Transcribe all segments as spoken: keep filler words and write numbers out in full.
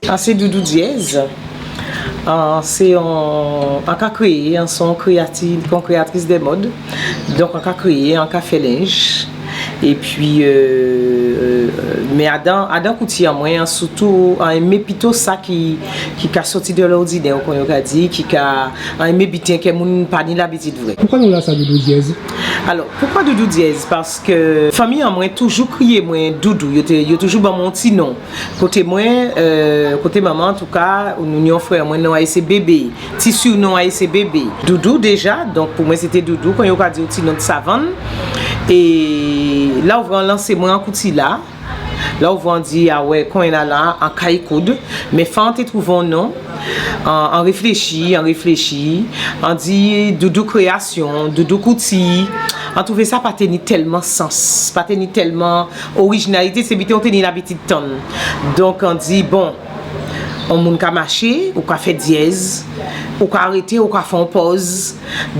An sé Doudou Diez. An sé on, an ka kréyé, an sé on kréyati-, on kréyatris dè mòd. Donk an ka kréyé, an ka fè lenj. Épi, euh, euh, mé adan, adan kouti an mwen, an sitou, an enmé pito sa ki, ki ka sòti dè lòdinè, kon yo ka di, ki ka, an enmé biten kè moun pa ni labitid vwè. Poukwa non-lasa Doudou Diez? Alò, poukwa Doudou Diez? Paskè fanmi an mwen toujou kriyé mwen Doudou. Yo té, yo toujou ban mwen on ti non. Koté mwen, euh, koté manman, antouka, nou ni on frè mwen, non a-y sé Bébé. Ti sirnon a-y sé Bébé. Doudou déja, donk pou mwen sé té Doudou, kon yo ka di on ti non dè savann. É la ou vwè an lansé mwen an kouti-la. La ou vwè an di, a wè, konyéla la, an kay koud. Mé fò an té twouvé on non. An, an réfléchi, an réfléchi. An di Doudou Kréyasyon, Doudou Kouti. An twouvé sa pa té ni tèlman sans, pa té ni tèlman orijinalité, sé biten ou té ni labitid tann. Donk an di, bon, on moun ka maché, ou ka fè diez, ou ka rété, ou ka fè on pòz.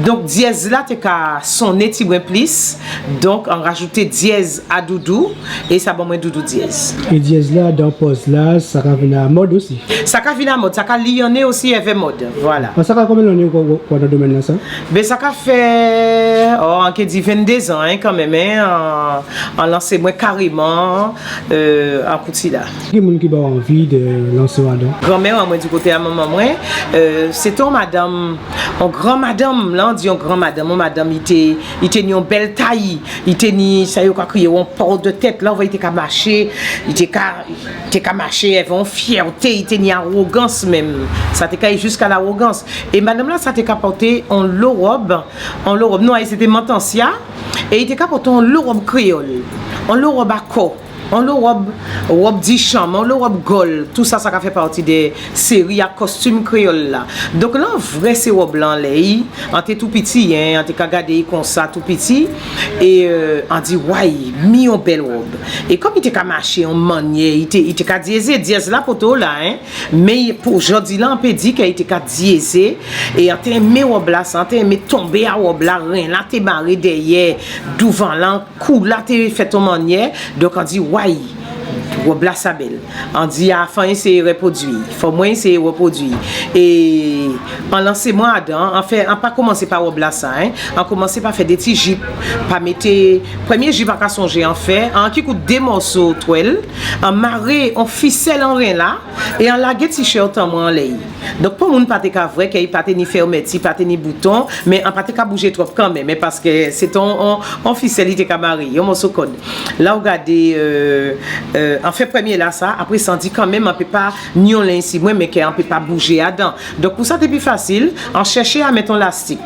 Donk diez-la té ka sonné tibwen plis. Donk an rajouté diez a Doudou, é sa ban mwen Doudou Diez. É diez-la, dan pòz-la, sa ka vin a mòd osi? Sa ka vin a mòd, sa ka liyanné osi èvè mòd, vwala. An sa ka konbyen lanné ou, ou, ou adan domèn-lasa? Ben sa ka fè, o, an ké di venndé zan, en, kanmenm, en, an, an lansé mwen karéman, euh, an kouti-la. Ki moun ki ba-w anvi dè lansé-w adan? Granmè an mwen, di koté a manman mwen, euh, sé té on madanm, on gran madanm, la an di on gran madanm, on madanm i té, i té ni on bèl tay, i té ni sa yo ka kriyé on pòdtèt, la ou vwè i té ka maché, i té ka, té ka maché avè on fyèté, i té ni awogans menm. Sa té ka alé jiska lawogans. É madanm-lasa té ka pòté on lo wòb, on lo wòb, non a-y sé té Mantansya, é i té ka pòté on lo wòb kréyòl, on lo wòb a kò, on lo wòb, wòb di chanm, on lo wòb gòl. Tou sa, sa ka fè pati dè séri a kostim kréyòl-la. Donk la an vwè sé wòb-la anlè-y, an té tou piti, en, an té ka gadé-y konsa tou piti, é, euh, an di, way, mi on bèl wòb. É kòm i té ka maché on mannyè, i té, i té ka diezé, diez-la pòté-w la, en, mé pou jòdi-la an pé di kè i té ka diezé, é an té enmé wòb-lasa, an té enmé tonbé a wòb-la, ren-la té maré dèyè, douvan-la, kou-la té fèt on mannyè, donk an di, way, wòb-lasa bèl. An di, a, fò an éséyé rèpwodui, fò mwen éséyé rèpwodui. É an lansé mwen adan, an fè, an pa komansé pa wòb-lasa, en, an komansé pa fè dé ti jip, pa mété, prèmyé jip an ka sonjé an fè, an ki koud dé mòso twèl, an maré on fisèl an ren-la, é an lagé tichèt an mwen anlè-y. Donk pou moun pa té ka vwè kè i pa té ni fèmèti, pa té ni bouton, mé an pa té ka boujé twòp kanmenm, en, paskè sé té on, on, on fisèl i té ka maré, on mòso kòd. La ou gadé, euh, euh, an fè prèmyé-lasa, apré sa an di kanmenm an pé pa ni on lenj si mwen, mé kè an pé pa boujé adan. Donk pou sa té pi fasil, an chèché a mèt on lastik.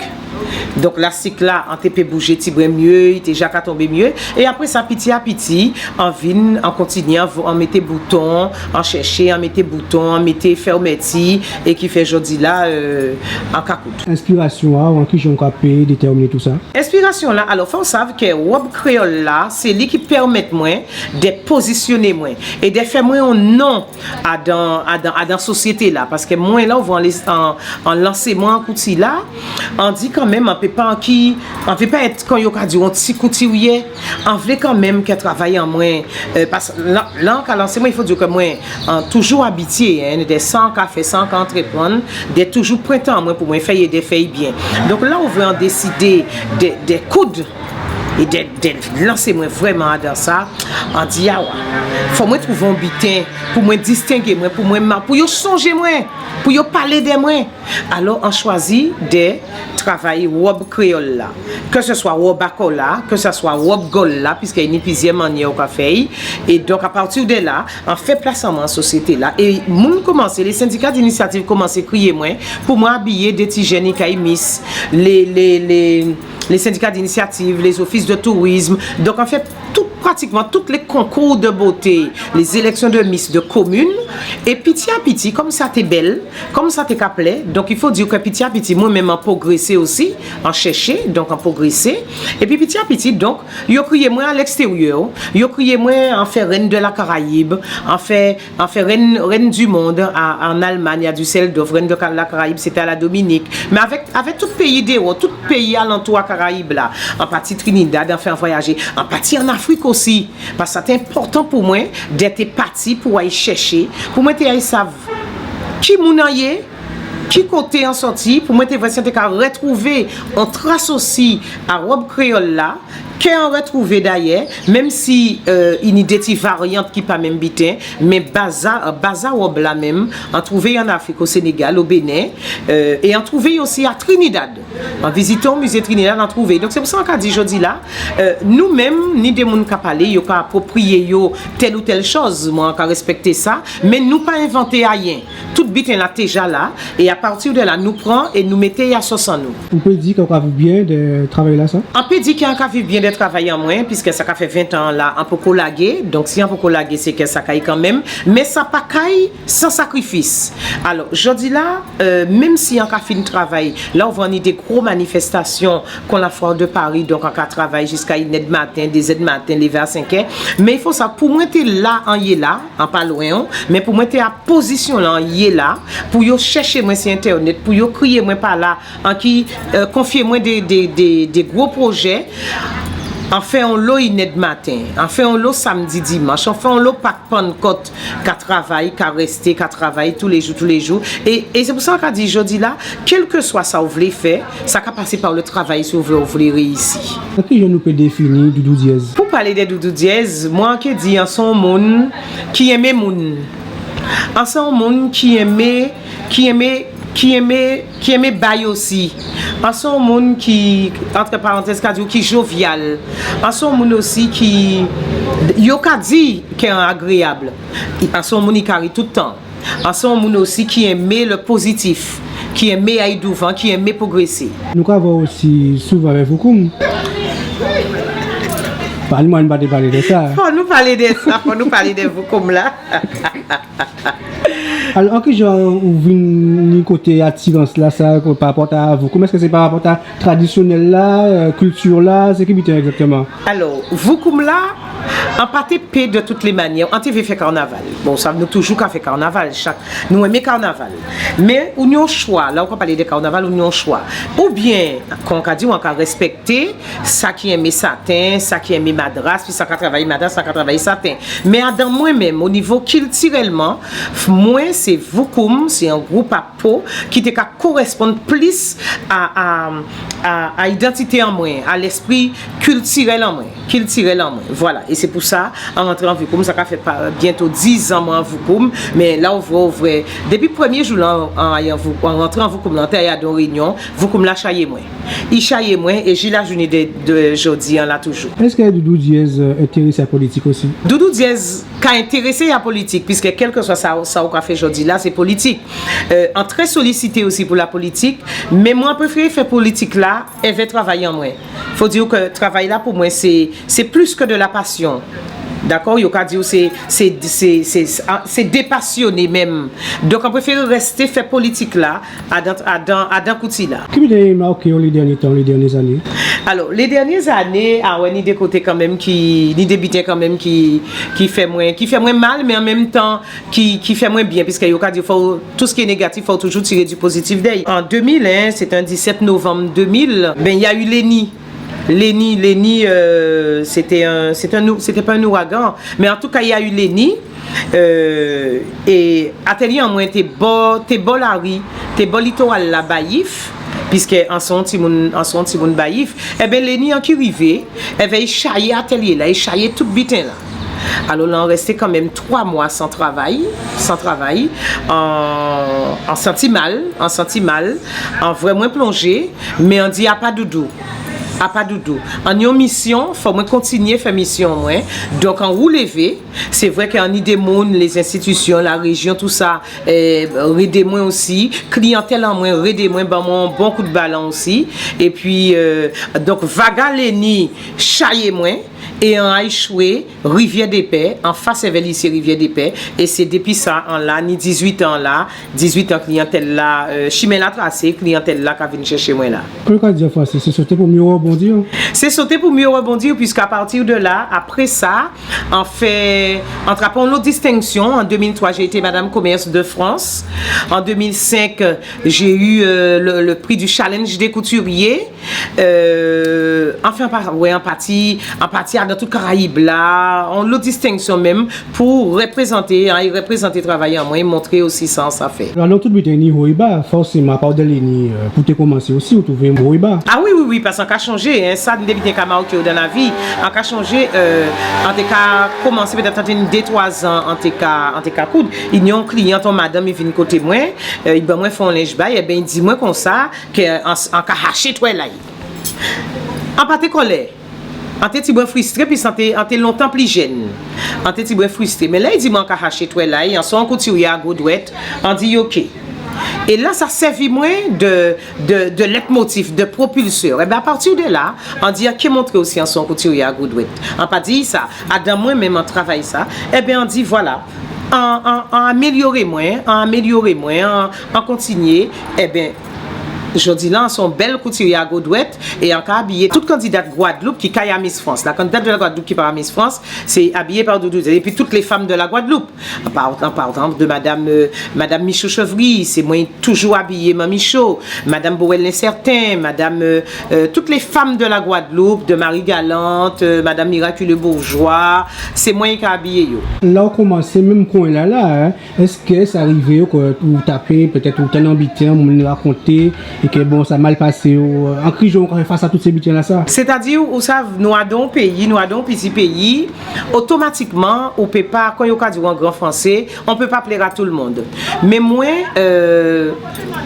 Donk lastik-la, an té pé boujé tibwen myé, i té ja ka tonbé myé. É apré sa, piti a piti, an vin, an kontinyé, an, an mété bouton, an chèché, an mété bouton, an mété fèmèti, é ki fè jòdi-la, euh, an ka koud. Enspirasyon a-w, an ki jan ou ka pé détèminé tou sa? Enspirasyon-la, alò, fò-w sav kè wòb kréyòl-la, sé li ki pèmèt mwen dè pozisyoné mwen é dè fè mwen on non adan, adan, adan sosyété-la, paskè mwen la, ou vwè an lès-, an, an lansé mwen an kouti-la, an di kanmenm, an pé pa ki, an pé pa èt, kon yo ka di, on ti koutiryé, an vlé kanmenm kè travay an mwen, euh, pas, la, la an ka lansé mwen, i fo di kè mwen, an toujou abityé, en, dè sa an ka fè, sa an ka antrèprann, dè toujou pran tan an mwen pou mwen fè-y é dè fè-y byen. Donk la ou vwè an désidé dè, dè koud é dè, dè lansé mwen vrèman adan sa, an di, awa, fò mwen twouvé on biten pou mwen distengé mwen, pou mwen ma-, pou yo sonjé mwen, pou yo palé dè mwen. Alò, an chwazi dè travay wòb kréyòl-la. Kè sé swa wòb a kò-la, kè sé swa wòb gòl-la, piskè ni plizyè mannyè ou ka fè-y. É donk, apati dè la, an fè plas an mwen an sosyété-la. É moun koumansé, lé sendika dinisyativ koumansé kriyé mwen, pou mwen abiyé dé ti jenn i kay Miss, lé, lé, lé, lé sendika dinisyativ, lé zofis dè tourizm. Donk, an fè tout, pratikman tout lé konkou dè boté, lé zélèksyon dè Miss dè komin. É piti a piti, kòm sa té bèl, kòm sa té ka plè, donk, i fo di kè piti a piti, mwen menm an pwogrésé osi, an chèché, donk, an pwogrésé. Épi piti a piti, donk, yo kriyé mwen a lèkstèryè, yo kriyé mwen an fè Reine de la Caraïbe, an fè An fè Reine, Reine du Monde a, an Almagn, a Düsseldorf, Reine de Ka-, la Caraïbe, sé té a la Dominik. Mé avèk, avèk tout péyi déwò, tout péyi alantou a Karayib-la, an pati Trinidad, an fè an vwayajé, an pati an Afrik osi. Paskè sa té enpòtan pou mwen dè té pati pou ay chèché, pou mwen té ay sav ki moun an yé, ki koté an sòti, pou mwen té vwè si an té ka rètwouvé on tras osi a wòb kréyòl-la, kè an rètwouvé dayè, menm si, euh, i ni dé ti varyant ki pa menm biten, mé baz a, baz a wòb-la menm, an twouvé-y an Afrik, o Sénégal, o Bénin, euh, é an twouvé-y osi a Trinidad. An vizité on mizé Trinidad, an twouvé-y. Donk, sé pou sa an ka di jòdi-la, euh, nou menm, ni dé moun ka palé, yo ka apwopriyé yo tèl ou tèl chòz, mwen an ka rèspèkté sa, mé nou pa envanté ayen. Tout biten-la té ja la, é a pati dè la, nou pran é nou mété-y a sòs an nou. Ou pé di kè ou ka viv byen dè travay-lasa ? An pé di kè an ka viv byen dè travay an mwen, piskè sa ka fè ventan la, an poko lagé. Donk, si an poko lagé, sé kè sa kay kanmenm. Mé sa pa kay san sakrifis. Alò, jòdi-la, euh, menm si an ka fin travay, la ou vwè an ni dé gwo manifèstasyon, kon la Foire de Paris, donk an ka travay jiska inè dè maten, dézè dè maten, lévé a senkè. Mé i fo sa, pou mwen té la an yé la, an pa lwen, mé pou mwen té a pozisyon-la an yé la, pou yo chèché mwen si entènèt, pou yo kriyé mwen pa la, an ki, euh, konfyé mwen dé, dé, dé, dé gwo pwojè, an fè onlo inè dè maten, an fè onlo sanmdi, dimanch, an fè onlo Pak, Pannkòt, ka travay, ka rèsté, ka travay toulé jou, toulé jou. É, é sé pou sa an ka di jòdi-la, kèlkèswa sa ou vlé fè, sa ka pasé pa lè travay si ou vlé, ou vlé réyisi. An ki jan nou pé défini Doudou Diez ? Pou palé dè Doudou Diez, mwen an ké di an sé on moun ki enmé moun. An sé on moun ki enmé, ki enmé, ki enmé, ki enmé bay osi. An sé on moun ki, antrè parantèz, ka di-w ki jovyal. An sé on moun osi ki, yo ka di kè an agréyab. An sé on moun ki ka ri tout tan. An sé on moun osi ki enmé lè pozitif, ki enmé ay douvan, ki enmé pwogrésé. Nou ka vwè-w osi souvan avè Voukoum. Pa nou, mwen pa té palé dè sa. Fò nou palé dè sa, fò nou palé dè Voukoum-la. Alò, an ki jan ou vin ni koté atirans-lasa, pa rapò a Voukoum ? Èskè sé pa rapò a tradisyonèl-la, euh, kilti-la, sé ki biten ègzaktèman ? Alò, Voukoum-la, an pa té pé dè tout lé manyè, an té vlé fè kannaval. Bon, sa, nou toujou ka fè kannaval, chak, nou enmé kannaval. Mé ou ni on chwa, la ou ka palé dè kannaval, ou ni on chwa. Oubyen, kon an ka di, an ka rèspèkté sa ki enmé saten, sa ki enmé madras, pi sa ka travay madras, sa ka travay saten. Mé adan mwen menm, o nivo kiltirèlman, mwen, sé Voukoum, sé on gwoup a po ki té ka korèsponn plis a, a, a, a idantité an mwen, a lèspri kiltirèl an mwen, kiltirèl an mwen. Vwala. É sé pou sa, an rantré an Voukoum, sa ka fè pa, byento dizan mwen an Voukoum, mé la ou vwè, ou vwè, dépi prèmyé jou-la, an, an, an Vou-, an rantré an Voukoum-la, an té ay adan on réinyon, Voukoum-la chayé mwen. I chayé mwen, é jis la jounen dè, dè jòdi-a la toujou. Èskè Doudou Diez, euh, entérésé a politik osi ? Doudou Diez ka entérésé a politik, piskè kèlkèswa sa, sa ou ka fè jòdi-la, sé politik. Euh, an trè solisité osi pou lapolitik, mé mwen préféré fè politik-la èvè travay an mwen. Fo di-w kè travay-la pou mwen sé, sé plis kè dè la pasyon. Dakò ? Yo ka di-w sé, sé, sé, sé, sé, ah, sé dépasyoné menm. Donk, an préféré rèsté fè politik-la adan, adan, adan kouti-la. Ki biten maké-w lé dènyé tan, lé dènyé zanné ? Alò, lé dènyé zanné, a wè, ni dé koté kanmenm ki, ni dé biten kanmenm ki, ki fè mwen, ki fè mwen mal, mé an menm tan, ki, ki fè mwen byen, piskè yo ka di fò, tout ce qui est négatif, fò toujou tiré du positif dèyè. En deux mille un, c'était un dix-sept novembre deux mille, ben, il y a eu Léni. Léni, Léni, euh, c'était un, c'était un ou-, c'était pas un ouragan, mais en tout cas, il y a eu Léni. Euh, é atèlyé an mwen té bò, té bò lari, té bò litoral-la Bayif, piskè an sé on timoun, an sé on timoun Bayif. Ében, Léni an ki rivé, ében, i chayé atèlyé-la, i chayé tout biten-la. Alò, la, an rèsté kanmenm twa mwa san travay, san travay, an, an santi mal, an santi mal, an vwè mwen plonjé, mé an di, a pa Doudou, a pa Doudou. An ni on misyon, fò mwen kontinyé fè misyon mwen. Donk, an woulévé, sé vré kè an ni dé moun, lé zenstitisyon, laréjyon, tousa, eh, rédé mwen osi, kliyantèl an mwen rédé mwen, ban mwen on bon kout balan osi. Épi, euh, donk, vag a Léni chayé mwen, é an ay chwé Rivyè-dé-Pè, anfas èvè lisé Rivyè-dé-Pè, é sé dépi sa an la, ni dizuit an la, dizuit an kliyantèl-la, euh, chimen-la trasé, kliyantèl-la ka vin chèché mwen la. Kon yo ka di an fransé, c'est sauter pour mieux rebondir. C'est sauter pour mieux rebondir, puisqu'à partir de là, après ça, an fè, an trapé on lòt distenksyon. En deux mille trois, j'ai été Madame Commerce de France. En deux mille cinq, j'ai eu, euh, le, le prix du Challenge des couturiers. Euh, Anfen, an pa-, wè, an pati, an pati adan tout Karayib-la, on lòt distenksyon menm pou réprézanté, en, é réprézanté travay an mwen, montré osi sa an sa fè. Alò, tout biten ni ho é ba, fòséman, apa ou dè lé ni, euh, pou té komansé osi, ou touvé ho é ba. A wi, wi, wi, paskè an ka chonjé, en, sa, dé biten ka maké'w dan lavi, an ka chonjé, euh, an té ka komansé pétèt an té ni dé, twa zan, an té ka, an té ka koud. I ni on kliyan, on madanm, i vin koté mwen, euh, i ban mwen fè on lenj ba'y, ében, i di mwen konsa, ke an, an ka haché twèl a'y. An pa té kòlè. An té tibwen fristré, pis an té, an té lontan pli jenn. An té tibwen fristré. Mé lè i di mwen an ka haché twèl a'y, an sé on koutiryé a gwo dwèt, an di oké. É la, sa sèvi mwen dè, dè, dè lètmotif, dè pwopilsè. Ében, apati dè la, an di an ké montré osi an sé on koutiryé a gwo dwèt. An pa di sa, adan mwen menm an travay sa. Ében, an di vwala. An, an, an amélyoré mwen, an amélyoré mwen, an, an kontinyé, ében, jòdi-la, an sé on bèl koutiryé a gwo dwèt, é an ka abiyé tout kandidat Gwadloup ki kay a Miss France. La candidate de la Guadeloupe qui part à Miss France, c'est habillé par Doudou Diaz. Et puis toutes les femmes de la Guadeloupe. En par-, en partant de madame, euh, madame Michou Chevry, sé mwen toujou abiyé Man Michou, madame Boel Lensèten, madame, euh, euh, toutes les femmes de la Guadeloupe, de Marie Galante, euh, madame Miraculeux Bourgeois, sé mwen ki ka abiyé yo. La ou komansé menm kwen-la la, en, èskè sa rivé'w ke ou tapé, pétèt ou tann on biten, moun rakonté, é ke bon, sa mal pasé'w, an ki jan ou ka fè fas a tout sé biten-lasa ? Sétadi, ou sav, nou adan on péyi, nou adan on piti péyi, otomatikman, ou pé pa, kon yo ka di'w an gran fransé, on peut pas plaire à tout le monde. Mé mwen, euh,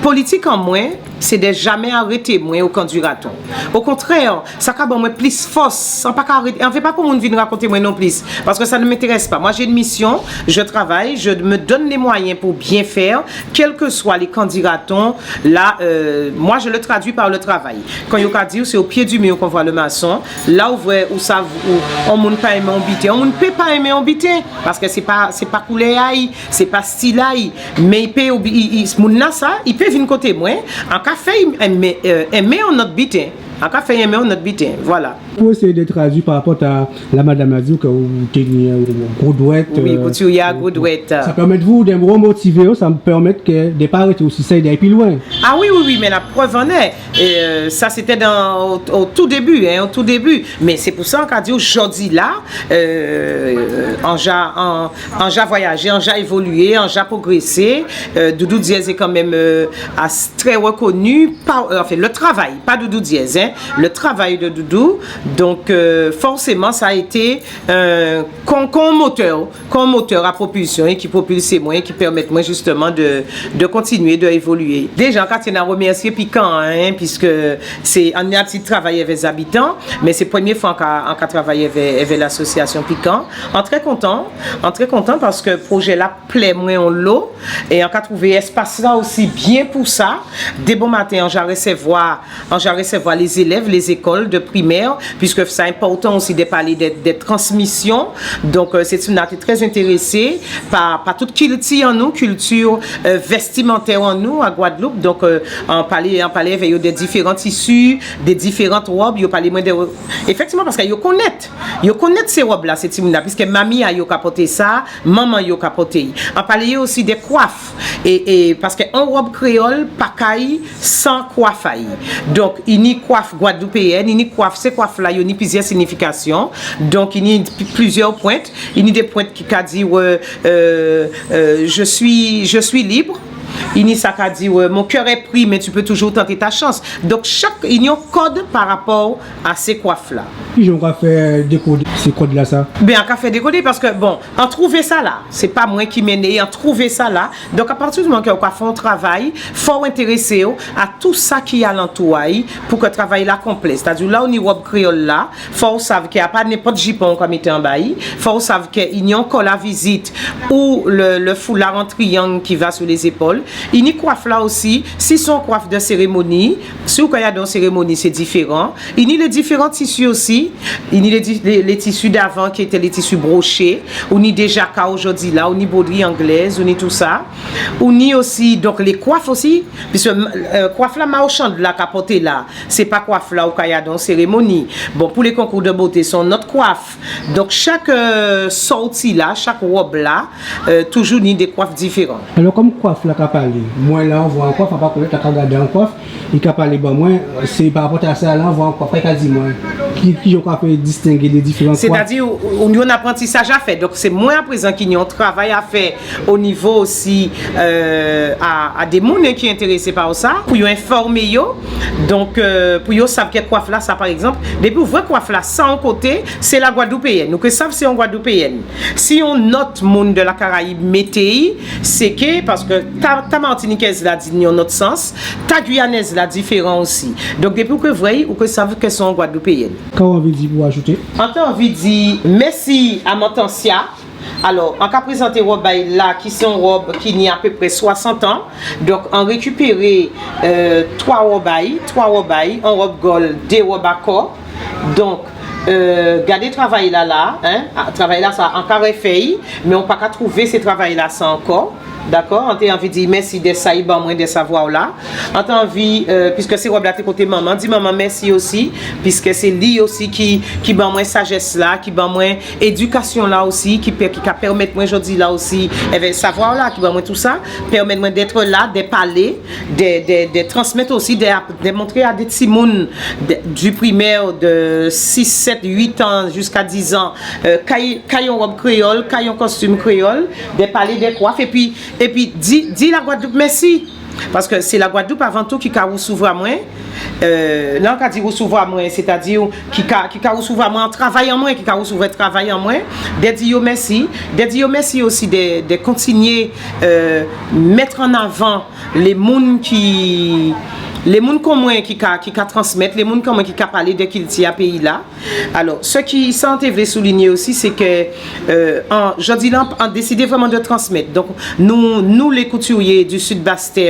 politik an mwen, sé dè jamé arété mwen o kan di raton. Okontrè, sa ka ban mwen plis fòs. An pa ka arété, an vé pa pou moun vin rakonté mwen non plis, paskè ça ne m'intéresse pas. Moi, j'ai une mission, je travaille, je me donne les moyens pour bien faire, quel que soit les kan di raton. Là, euh, moi, je le traduis par le travail. Kan yo ka di'w, c'est au pied du mur qu'on voit le maçon. La ou vwè, ou sav, ou, on moun pa enmé on biten, on moun pé pa enmé on biten, paskè sé pa, sé pa koulè a'y, sé pa stil a'y, mé i pé, i, i, moun-lasa, i pé vin koté mwen, an ka fè'y enmé, euh, enmé on lòt biten, an ka fè'y enmé on lòt biten, vwala. Pou éséyé dè tradui pa rapò a la madanm-la di'w ke ou té ni, euh, gwo dwèt, wi, euh, koutiryé a gwo dwèt. Sa pèmèt vou dè rèmotivé'w, sa pèmèt ke dè pa rété osi sa, dè alé pli lwen. A wi, wi, wi, mé laprèv an è, euh, sa sété dan, o, o tou débi, en, o tou débi. Mé sé pou sa an ka di'w jòdi-la, euh, an ja, an, an ja vwayajé, an ja évoliyé, an ja pwogrésé. Euh, Doudou Diaz est quand même, euh, as-, très reconnu par, euh, enfin, le travail, pas Doudou Diaz, hein, le travail de Doudou. Donc, euh, forcément, ça a été, euh, kon, kon motè, kon motè a pwopilsyon, é ki pwopilsé mwen, ki pèmèt mwen jistèman dè, dè kontinié, dè évoliyé. Déja, an ka tyenn a rèmèsyé Pikan, en, piskè sé, an ni labitid travay avè Zabitan, mé sé prèmyé fwa an ka, an ka travay avè, avè lasosyasyon Pikan. An trè kontan, an trè kontan paskè pwojé-la plè mwen onlo, é an ka touvé èspas-la osi byen pou sa. Dè bon maten, an ja rèsèvwa An ja rèsèvwa lé zélèv, lé zékòl dè primè, piskè sa enpòtan osi dè palé dè, dè transmisyon. Donk, euh, sé timoun-la té trè entérésé pa, pa tout kilti an nou, kilti, euh, vèstimantè an nou a Gwadloup. Donk, euh, an palé, an palé avè yo dè diféran tisi, dè diféran wòb, yo palé mwen dè, éfèktivman, paskè yo konnèt, yo konnèt sé wòb-la, sé timoun-la, piskè manmi a yo ka pòté sa, manman yo ka pòté'y. An palé yo osi dè kwaf, é, é, paskè on wòb kréyòl pa kay san kwaf a'y. Donk, i ni kwaf gwadloupéyèn, i ni kwaf, sé kwaf-la, yo ni plizyè signifikasyon. Donk, i ni pl-, plizyè pwent, i ni dé pwent ki ka di, euh, euh, euh, je suis, je suis libre. I ni sa ka di, euh, mon cœur est pris, mais tu peux toujours tenter ta chance. Donk, chak, i ni on kòd pa rapò a sé kwaf-la. Kijan ou ka fè dékodé sé kòd-lasa ? Ben, an ka fè dékodé paskè, bon, an touvé sa la. Sé pa mwen ki mennen, an touvé sa la. Donk, apati di moman ke ou ka fè on travay, fò ou entérésé'w a tou sa ki alantou a'y pou ke travay-la konplè. Sétadi, la ou ni wòb kréyòl-la, fò ou sav ke a pa nenpòt jipon ou ka mété anba'y, fò ou sav ke i ni on kòl a vizit ou le, le foulard en triangle qui va sur les épaules. I ni kwaf-la osi, si sé on kwaf dè sérémoni, si ou kay adan on sérémoni, sé diféran. I ni lé diféran tisi osi. I ni lé di-, lé, lé tisi d'avan ki été lé tisi broché. Ou ni dé jaka jòdi-la, ou ni bwodri anglèz, ou ni tou sa. Ou ni osi, donk, lé kwaf osi. Piskè, euh, kwaf-la Marchand-la ka pòté la, sé pa kwaf-la ou kay adan on sérémoni. Bon, pou lé konkou dè boté, sé on lòt kwaf. Donk, chak, euh, sòti-la, chak wòb-la, euh, toujou ni dé kwaf diféran. Alò, kòm kwaf-la ka palé, mwen la, an vwè on kwaf, an pa konnèt, an ka gadé on kwaf, i ka palé ban mwen, sé pa rapò a sa la, an vwè on kwaf, i ka di mwen, Ki, ki jan ou ka fè distengé lé diféran kwa ? Sétadi, ou, ou, ou ni on aprantisaj a fè. Donk, sé mwen aprézan ki ni on travay a fè o nivo osi, euh, a, a dé moun, hein, ki entérésé pa sa, pou yo enfòmé yo. Donk, euh, pou yo sav kè kwaf-lasa, pa ègzanp, dépi ou vwè kwaf-lasa on koté, sé la Gwadloupéyèn. Ou ké sav sé on Gwadloupéyèn. Si on lòt moun de la Karayib mété'y, sé kè, paskè ta, ta Matinikèz-la di ni on lòt sans, ta Gwiyanèz-la diféran osi. Donk, dépi ou ké vwè'y, ou ké sav kè sé on Gwadloupéyèn. Ka ou anvi di pou ajouté ? An té anvi di mèsi a Mantansya. Alò, an ka prézanté wòb a'y la, ki sé on wòb ki ni apéprè swasant an. Donk, an rékipéré, euh, twa wòb a'y, twa wòb a'y, on wòb gòl, dé wòb a kò. Donk, euh, gadé travay-la la, hein, a, travay-lasa, an ka rèfè'y, mé ou pa ka twouvé sé travay-lasa ankò. Dakò ? An té anvi di mèsi dè sa i ban mwen, dè savwa-la. An té anvi, euh, piskè sé wòb-la té koté manman, di manman mèsi osi, piskè sé li osi ki, ki ban mwen sajès-la, ki ban mwen édikasyon-la osi, ki pè-, ki ka pèmèt mwen jòdi-la osi, èvè savwa-la, ki ban mwen tousa, pèmèt mwen d'être là, dè palé, dè, dè, dè transmèt osi, dè ap-, dè montré a dé timoun dè, du primaire de six, sept, huit ans jusqu'à dix ans, euh, ka i, ka i on wòb kréyòl, ka i on kostim kréyòl, dè palé dè kwaf, épi, épi di, di la Gwadloup mèsi. Paskè sé la Gwadloup avan tou ki ka rèsèvwa mwen. Euh, lè an ka di rèsèvwa mwen, sétadi ki ka, ki ka rèsèvwa mwen an travay an mwen, ki ka rèsèvwa travay an mwen, dè di yo mèsi, dè di yo mèsi osi dè, dè kontinyé, euh, mèt an avan lé moun ki, lé moun kon mwen ki ka, ki ka transmèt, lé moun kon mwen ki ka palé dè kilti a péyi-la. Alò, sa ki, sa an té vlé soulinyé osi, sé kè, euh, an, jòdi-la, an, an désidé vrèman dè transmèt. Donk, nou, nou, lé koutiryé di Sid Bastè,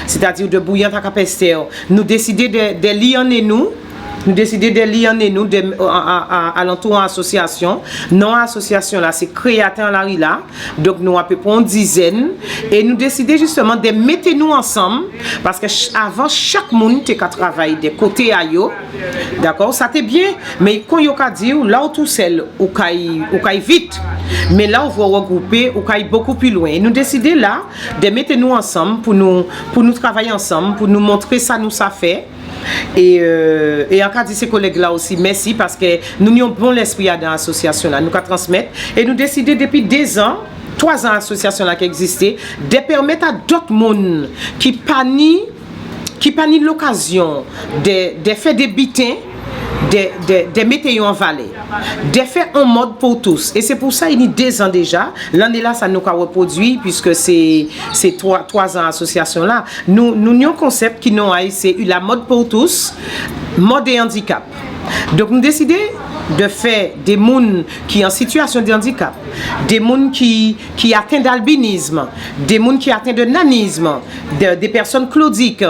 sétadi dè Bouillante a Capesterre, nou désidé dè, dè liannen nou, nou désidé dè liannen nou, dè, a, a, a, alantou on asosyasyon. Non a asosyasyon-la, sé Kréyatè an lari-la. Donk, nou apéprè on dizèn. É nou désidé, jistèman, dè mété nou ansanm. Paskè ch-, avan, chak moun té ka travay dè koté a yo. Dakò ? Sa té byen. Mé kon yo ka di'w, la ou tousèl, ou kay, ou kay vit. Mé la ou vwè ou règwoupé, ou kay bokou pli lwen. É nou désidé la dè mété nou ansanm pou nou, pou nou travay ansanm, pou nou montré sa nou sa fè. É, euh, é an ka di sé kolèg-la osi mèsi paskè nou ni on bon lèspri adan asosyasyon-la, nou ka transmèt. É nou désidé dépi dé zan, twa zan asosyasyon-la ki ègzisté, dè pèmèt a dòt moun ki pa ni, ki pa ni lokazyon dè, dè fè dé biten, dè, dè, dè mété yo an valè, dè fè on mòd pou tous. É sé pou sa, i ni dé zan déja, lanné-lasa nou ka rèpwodui, piskè sé, sé twa, twa zan asosyasyon-la. Nou, nou ni on konsèp ki non a'y sé la mòd pou tous, mòd é andikap. Donk, nou désidé dè fè dé moun ki an sitiyasyon dè andikap, dé moun ki, ki aten d'albinism, dé moun ki aten dè nanism, dè, dé pèsòn klodik,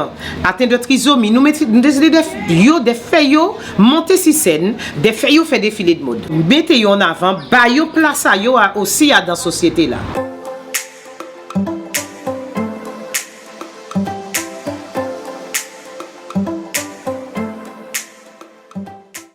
aten dè trizomi, nou mété, nou désidé dè f-, yo, dè fè yo monté si sèn, dè fè yo fè défilé dè mòd. Mété yo an avan, ba yo plas a yo a, osi adan sosyété-la.